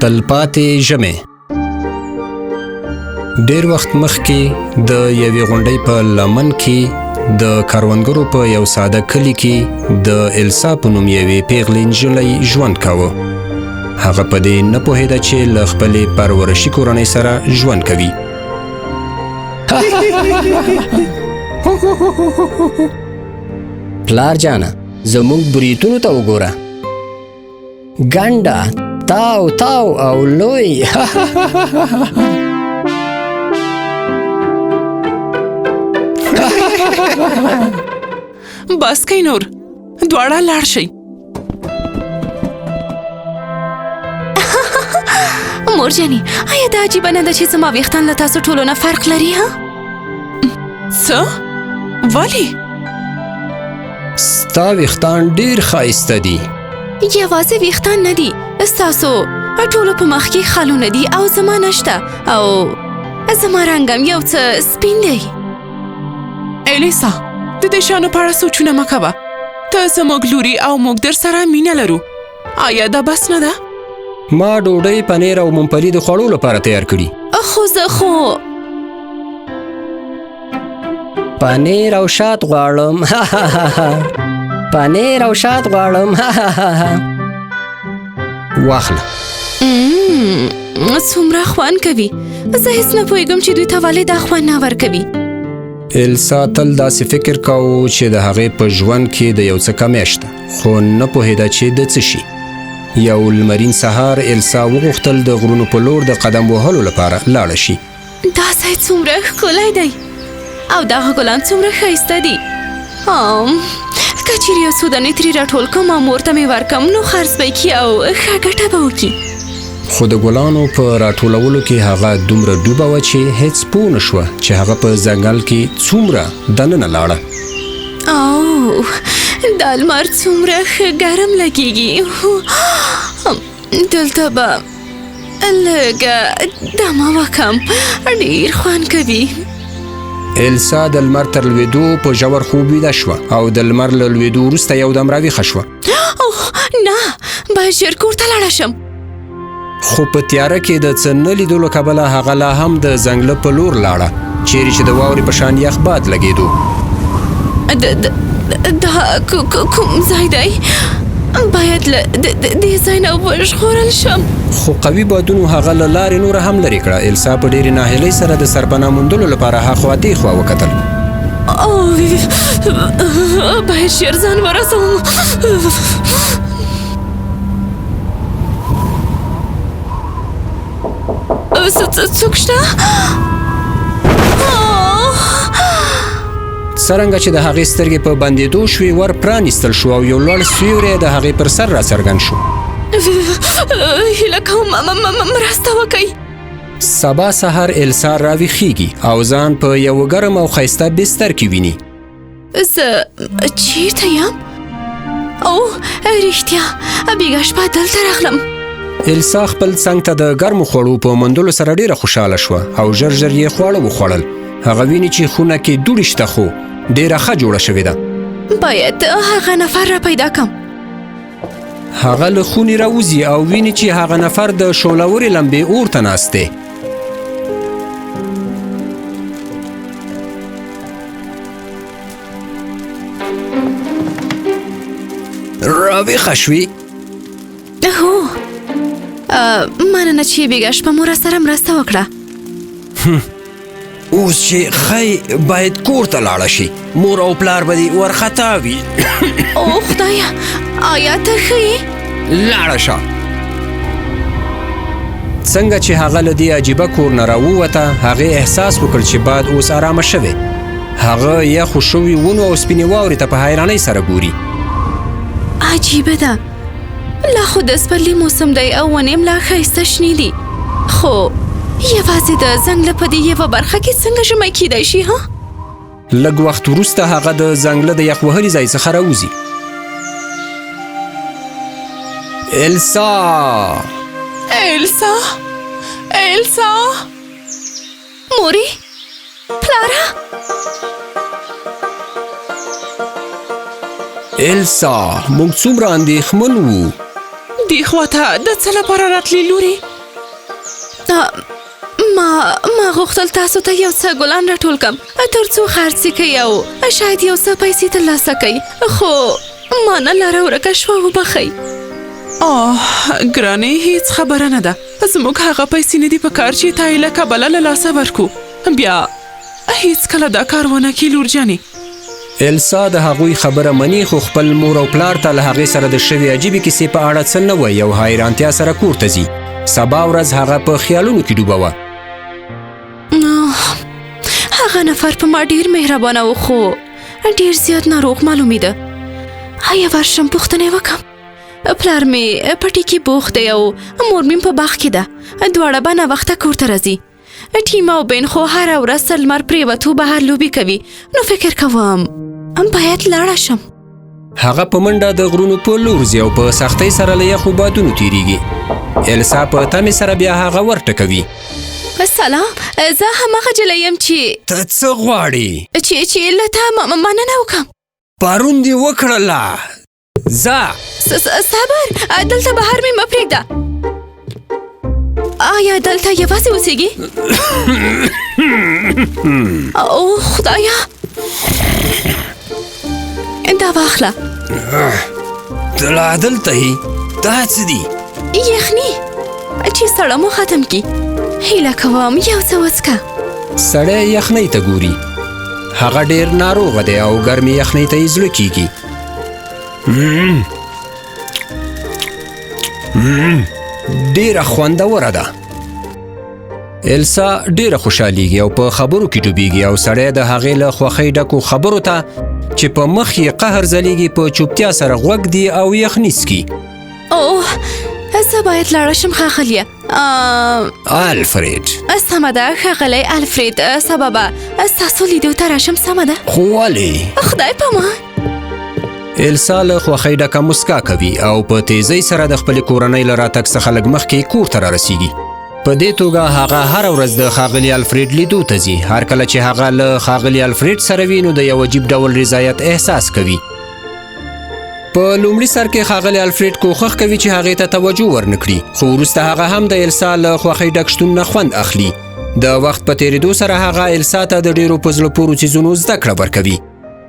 تلپاتې ژمی. ډیر وخت مخکې د یوې غونډۍ په لمن کې د کروندګرو په یو ساده کلي کې د السا په نوم یوې پیغلې نجلۍ ژوند کاوه. هغه په دې نه پوهېده چې له خپلې پرورشي کورنۍ سره ژوند کوي. پلار جانه، زموږ بریتونو ته وګوره، ګنډه تاو تاو او لوی. بس کئ نور، دواړه لاړ شئ. مور جانې، آیا دا عجیبه نه ده چې زما ویښتان له تاسو ټولو نه فرق لري؟ ها؟ څه؟ ولې؟ ستا ویښتان ډیر ښایسته دي. یوازې ویښتان نه دي، ستاسو ټولو په مخ کې خالونه دي او زما نشته، او زما رنګ هم یو څه سپین دی. الیسا، د دې شیانو په اړه سوچونه مه کوه. ته زموږ لوري او موږ در سره مینه لرو. آیا دا بس نه ده؟ ما ډوډۍ، پنیر او ممپلي د خوړو لپاره تیار کړي. خو زه خو پنیر او شات غواړم. پنیر او شات غواړم. واخله. څومره خوند کوي. زه هیڅ نه پوهېږم چې دوی ته ولې دا خوند نه ورکوي. السا تل داسې فکر کاوه چې د هغې په ژوند کې د یو څه کمی شته، خو نه پوهېده چې د څه شي. یو لمرین سهار السا وغوښتل د غرونو په لور د قدم وهلو لپاره لاړه شي. دا ځای څومره ښکلی دی او دغه ګلان څومره ښایسته دي. که چیرې یو څو دانې ترې راټول کړم او مور ته مې ورکړم، نو خرڅ به یې کړي او ښه ګټه به وکړي. خو د ګلانو په راټولولو کې هغه دومره ډوبه وه چې هیڅ پوه نه شوه چې هغه په ځنګل کې څومره دننه لاړه. او دا لمر څومره ښه ګرم لګیږي. دلته به لږه دمه وکړم، ډېر خوند کوي. السا د لمر تر لوېدو په ژور خوب ویده شوه او د لمر له لوېدو وروسته یو دم راویښه شوه. اوه نه، باید ژر کور ته لاړه شم. خو په تیاره کې د څه نه لیدلو کبله هغه لا هم د ځنګله په لور لاړه، چیرې چې د واورې په شان یخ باد لګېدو. دا کوم ځای دی؟ باید له دې ځای نه وژغورل شم. خو قوي بادونو هغه له لارې نوره هم لرې کړه. السا په ډېرې ناهیلۍ سره د سرپناه موندلو لپاره هاخوا دېخوا وکتل. باید ژر ځان ورسوم. څوک شته؟ څرنګه چې د هغې سترګې په بندېدو شوې، ور پرانیستل شو او یو لوړ سیوری د هغې پر سر راڅرګند شو. هیله کوم مرسته وکړئ. سبا سهار السا راویښیږي او ځان په یوه ګرم او ښایسته بستر کې ویني. زه چیرته یم؟ او رښتیا، بېګا شپه دلته راغلم. السا خپل څنګ ته د ګرمو خوړو په موندلو سره ډېره خوشحاله شوه او ژر ژر یې خواړه وخوړل. هغه ویني چې خونه کې دوړې شته، خو ډېره ښه جوړه شوې ده. باید هغه نفر را پیدا کړم. هغه له خونې راوځي او ویني چې هغه نفر د شولورې لمبې اور ته ناست دی. راویښه شوې؟ هو، مننه چې بېګا شپه مو راسره مرسته وکړه. اوس چې ښی باید کور ته لاړه شي، مور او پلار به دې ورخطا وي. او خدایه، آیا ته ښه یې؟ لاړه شه. څنګه چې هغه له دې عجیبه کور نه راووته، هغې احساس وکړ چې باد اوس ارامه شوی. هغه یخو شوي ونو او سپینې واورې ته په حیرانۍ سره ګوري. عجیبه ده، لا خو د سپرلي موسم دی او ونې هم لا ښایسته شنې دي، خو یوازې د ځنګله په دې یوه برخه کې څنګه ژمی کیدای شي؟ ها؟ لږ وخت وروسته هغه د ځنګله د یخ وهلي ځای څخه راوځي. السا! السا! السا! مورې، پلاره! السا، موږ څومره اندېښمن وو. دې خواته د څه لپاره راتلې لورې؟ ما غوښتل تاسو ته یو څه ګلان راټول کم تر څو خرڅ یې کړئ او شاید یو څه پیسې ترلاسه کړئ، خو ما نه لاره ورکه شوه، وبخښئ. آه ګرانې، هیڅ خبره نه ده. زموږ هغه پیسې نه دي په کار چې تا یې له کبله له لاسه ورکو. بیا هیڅکله دا کار ونه کړې لورجانې. السا د هغوی خبره مني، خو خپل مور او پلار ته له هغې سره د شوې عجیبې کیسې په اړه څه نه وایي او حیرانتیا سره کور ته ځي. سبا ورځ هغه په خیالونو کې ډوبه وه. هغه نفر په ما ډیر مهربانه و، خو ډیر زیات ناروغ معلومېده. ایا ورشم پوښتنه یې وکړم؟ پلار مې پټي کې بوخت دی او مور مې په باغ کې ده، دواړه به ناوخته کور ته راځي. ټیم او بین خو هره ورځ تر لمر پرېوتو بهر لوبې کوي، نو فکر کوم باید لاړه شم. هغه په منډه د غرونو په لور ځي او په سختۍ سره له یخو بادونو تیریږي. السا په تمې سره بیا هغه ورټکوي. سلام، زه هماغه جلۍ یم چې ته څه غواړې؟ چې له تا مننه وکړم. پرون دې وکړله، ځه. صبر، دلته بهر مې مه پرېږده. آیا دلته یوازې اوسېږي؟ او خدایا، دا واخله. ته لا دلته یې؟ دا څه دي؟ یخني چې سړه مو ختم کړي. هیله کوم یو څه وڅکه. سړی یخنۍ ته ګوري. هغه ډېر ناروغه دی او ګرمې یخنۍ ته یې زړه کیږي. ډېره خوندوره ده. السا ډېره خوشحالېږي او په خبرو کې ډوبېږي او سړی د هغې له خوښۍ ډکو خبرو ته چې په مخ یې قهر ځلېږي په چوپتیا سره غوږ دی او یخني څکي. اوه، زه باید لاړه شم ښاغلیه. الفرید. سمه ده ښاغلی الفرید، سبا به ستاسو لیدو ته راشم. سمه ده. خو ولې؟ خدای پامان. السا له خوښۍ ډکه مسکا کوي او په تیزۍ سره د خپلې کورنۍ له راتګ څخه لږ مخکې کور ته رارسیږي. په دې توګه هغه هره ورځ د ښاغلي الفرید لیدو ته ځي. هر کله چې هغه له ښاغلي الفرید سره وي نو د یو عجیب ډول رضایت احساس کوي. په لومړي سر کې ښاغلی الفرید کوښښ کوي چې هغې ته توجه ورنکړي، خو وروسته هغه هم د السا له خوښۍ ډک شتون نه خوند اخلي. د وخت په تېرېدو سره هغه السا ته د ډېرو په زړه پورو څیزونو زده کړه ورکوي.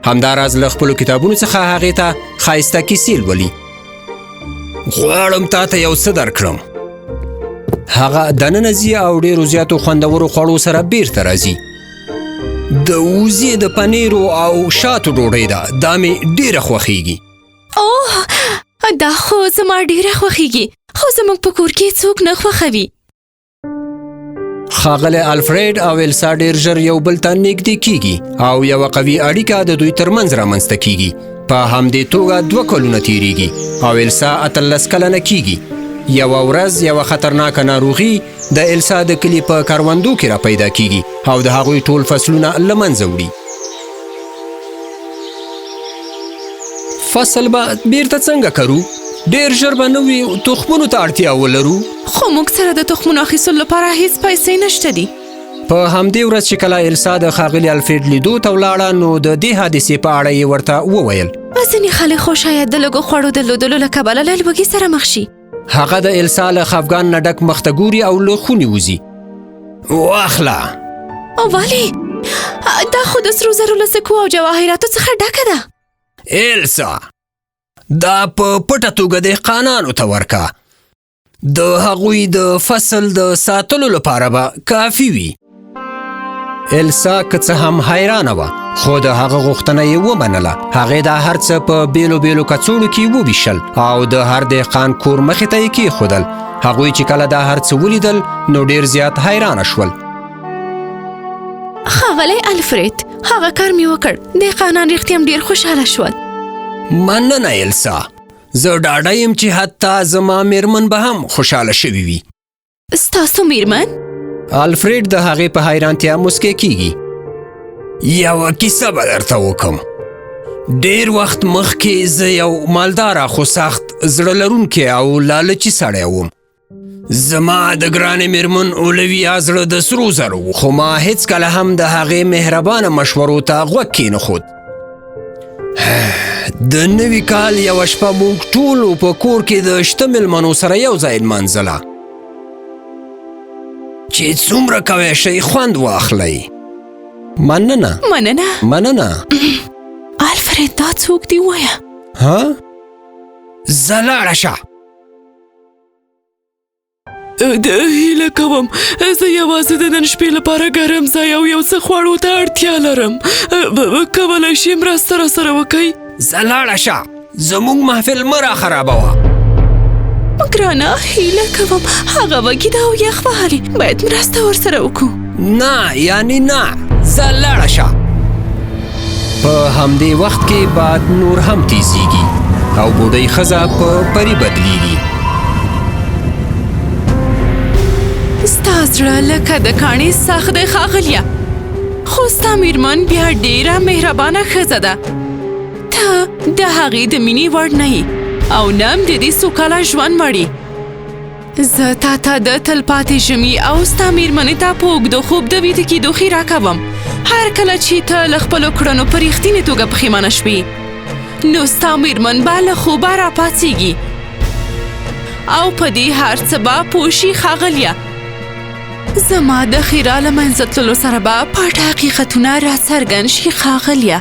همداراز له خپلو کتابونو څخه هغې ته ښایسته کیسې لولي. غواړم تا ته یو څه درکړم. هغه دننه ځي او ډېرو زیاتو خوندورو خوړو سره بیرته راځي. د وزې د پنیرو او شاتو ډوډۍ ده، دا مې ډېره خوښیږي. اوه، دا خو زما ډېره خوښیږي، خو زموږ په کور کې څوک نه خوښوي. ښاغلی الفرید او السا ډېر ژر یو بل ته نږدې کیږي او یوه قوي اړیکه د دوی ترمنځ رامنځته کیږي. په همدې توګه 2 کلونه تیریږي او السا 18 کلنه کیږي. یوه ورځ یوه خطرناکه ناروغي د السا د کلي په کروندو کې را پیدا کیږي او د هغوی ټول فصلونه له منځه وړي. فصل به بیرته څنګه کرو؟ ډېر ژر به نوي تخمونو ته اړتیا ولرو. خو موږ سره د تخمونو اخیستلو لپاره هیڅ پیسې نشته دي. په همدې ورځ چې کله السا د ښاغلي الفرید لیدو ته ولاړه نو د دې حادثې په اړه یې ورته وویل. ځینې خلک خو شاید د لږو خوړو درلودلو له کبله له لوږې سره مخ شي. هغه د السا له خفګان نه ډک مخ ته ګوري او له خونې وځي. واخله. ولې؟ دا خو د سرو زرو له سکو او جواهراتو څخه ډکه ده. السا، دا په پټه توګه دهقانانو ته ورکه، د هغوی د فصل د ساتلو لپاره به کافي وي. السا که څه هم حیرانه وه، خو د هغه غوښتنه یې ومنله. هغې دا هر څه په بیلو بیلو کڅوړو کې وویشل او د هر دهقان کور مخې ته یې کیښودل. هغوی چې کله دا هر څه ولیدل نو ډیر زیات حیرانه شول. ښاغلی الفرید، هغه کار مې وکړ. دهقانان رښتیا هم ډیر خوشحاله شول. مننه السا، زه ډاډه یم چې حتی زما میرمن به هم خوشحاله شوې وي. ستاسو میرمن؟ الفرید د هغې په حیرانتیا موسکی کیږي. یوه کیسه به درته وکم. ډیر وخت مخکې زه یو مالداره خو سخت زړه لرونکی او لالچي سړی وم. زما د ګرانې میرمن اولویا زړه د سرو زرو و، خو ما هیڅکله هم د هغې مهربانه مشورو ته غوږ کېنښود. د نوي کال یوه شپه موږ ټولو په کور کې د شته میلمنو سره یو ځای نمانځله. چې څومره کوی شئ خوند واخلئ. مننه. مننه. مننه. الفرید، دا څوک دی ووایه؟ ها؟ ځه لاړه شه. د هیله کوم، زه یوازې د نن شپې لپاره ګرم ځای او یو څه خواړو ته اړتیا لرم. کولی شې مرسته راسره وکړئ؟ ځه لاړه شه، زموږ محفل مه را خرابوه. ګرانه، هیله کوم، هغه وږي ده او یخ وهلې، باید مرسته ورسره وکړو. نه یعنی نه، ځه لاړه شه. په همدې وخت کې باد نور هم تیزیږي او بوډۍ ښځه په پري بدلیږي. ستا زړه لکه د کاڼي سخت دی ښاغلیه، خو ستا میرمن بیا ډیره مهربانه ښځه ده. ته د هغې د مینې وړ نه یې او نه هم د دې سوکاله ژوند وړ یې. زه تا ته د تلپاتې ژمي او ستا میرمنې ته په اوږدو خوب د ویده کېدو ښېرا کوم. هر کله چې ته له خپلو کړنو په رښتینې توګه پښېمانه شوې، نو ستا میرمن به له خوبه راپاڅیږي او په دې هر څه به پوه شي. ښاغلیه، زما د ښېرا له منځه تللو سره به پټ حقیقتونه راڅرګند شي. ښاغلیه.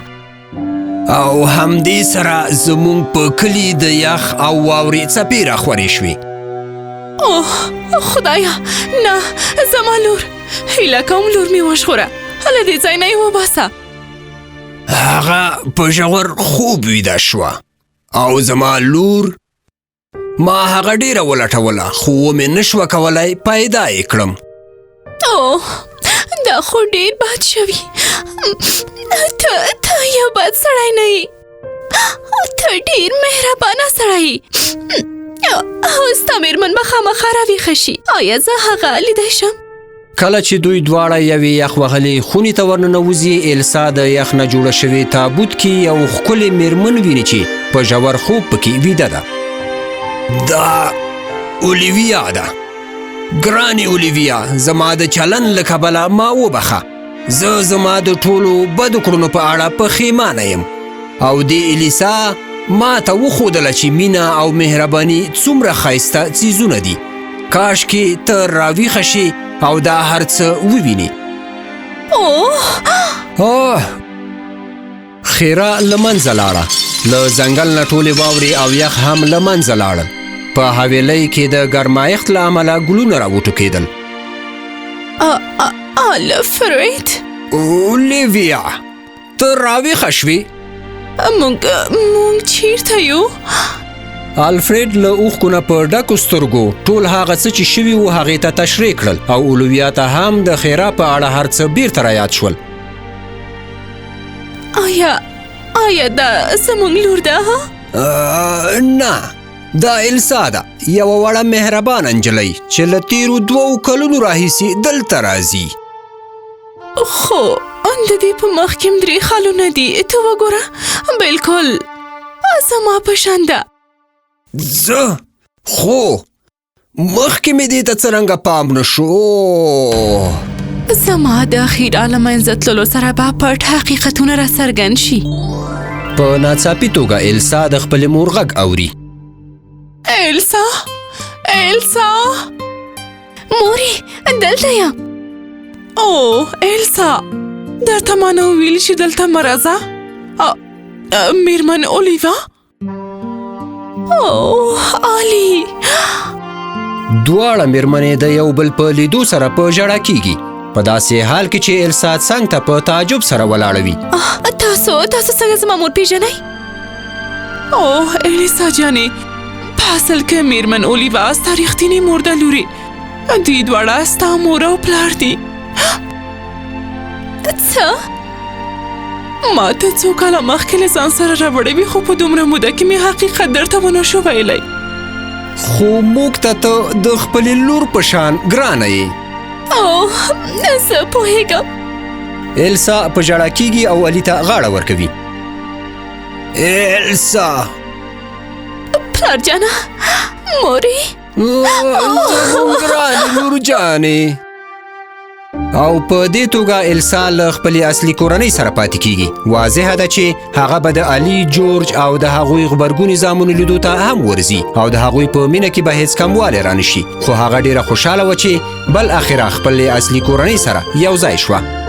او همدې سره زموږ په کلي د یخ او واورې څپې راخورې شوې. اوه خدایه، نه، زما لور! هیله کوم لور مې وژغوره، له دې ځای نه یې وباسه. هغه په ژور خوب ویده شوه او زما لور، ما هغه ډیره ولټوله خو ومې نشوه کولی پیدا یې کړم. اوه، دا خو ډیر بد شوي. ته ته یو بد سړی نه یې، ته ډیر مهربانه سړی یې. ستا میرمن به خامخا راویښه شي. آیا زه هغه لیدی شم؟ کله چې دوی دواړه یوې یخ وهلې خونې ته ورننوځي، السا د یخ نه جوړه شوې تابوت کې یو ښکلې میرمن ویني چې په ژور خوب پکې ویده ده. دا اولیویا ده. ګرانې اولیویا، زما د چلن له کبله ما وبخښه. زه زما د ټولو بدو کړنو په اړه پښیمانه یم، او دې الیسا ما ته وښودله چې مینه او مهرباني څومره ښایسته څیزونه دي. کاش کې ته راویښه شې او دا هر څه ووینې. اوه، اوه، خیره له منځه لاړه. له ځنګل نه ټولې واورې او یخ هم له منځه لاړل. په حویلۍ کې د ګرمایښت له امله ګلونه راوټوکېدل. الفرید! اولیویا، ته راویښه شوې؟ موږ چیرته یو؟ الفرید له اوښکو نه په ډکو سترګو ټول هغه څه چې شوي وو هغې ته تشریح کړل، او اولویا ته هم د خیرا په اړه هر څه بیرته رایاد شول. آیا دا زموږ لور ده؟ نه، دا السا ده، یوه وړه مهربانه نجلۍ چې له تیرو 2 کلونو راهیسې دلته راځي. خو د دې په مخ کې هم 3 خالونه دي، ته وګوره، بالکل زما په شان ده. زه خو مخکې مې دې ته څرنګه پام نه شو. زما د خیرا له منځه تللو سره به پټ حقیقتونه راڅرګند شي. په ناڅاپي توګه السا د خپلې مور غږ اوري. السا، السا! مورې، دلته یم. اوه السا، درته ما نه وویل چې دلته مه راځه؟ میرمن اولیوا؟ اوه عالي! دواړه میرمنې د یو بل په لیدو سره په ژړا کیږي، په داسې حال کې چې السا څنګ ته په تعجب سره ولاړه وي. تاسو څنګه زما مور پیژنئ؟ اوه الیسا جانې، په اصل کې میرمن اولیوا ستا رښتینې مور ده لورې. دوی دواړه ستا مور او پلار دي. څه؟ ما ته څو کاله مخکې له ځان سره راوړې وې، خو په دومره موده کې مې حقیقت درته ونه شو ویلی. خو موږ ته ته د خپلې لور په شان ګرانه یې. اوه، زه پوهېږم. السا په ژړا کیږي او علي ته غاړه ورکوي. السا! پلار جانه، مورې! زموږ ګرانې لور جانې! او په دې توګه السا له خپلې اصلي کورنۍ سره پاتې کیږي. واضحه ده چې هغه به د علي، جورج او د هغوی غبرګوني زامنو لیدو ته هم ورځي او د هغوی په مینه کې به هیڅ کموالی رانشي، خو هغه ډیره خوشحاله وه چې بالاخره خپلې اصلي کورنۍ سره یو ځای شوه.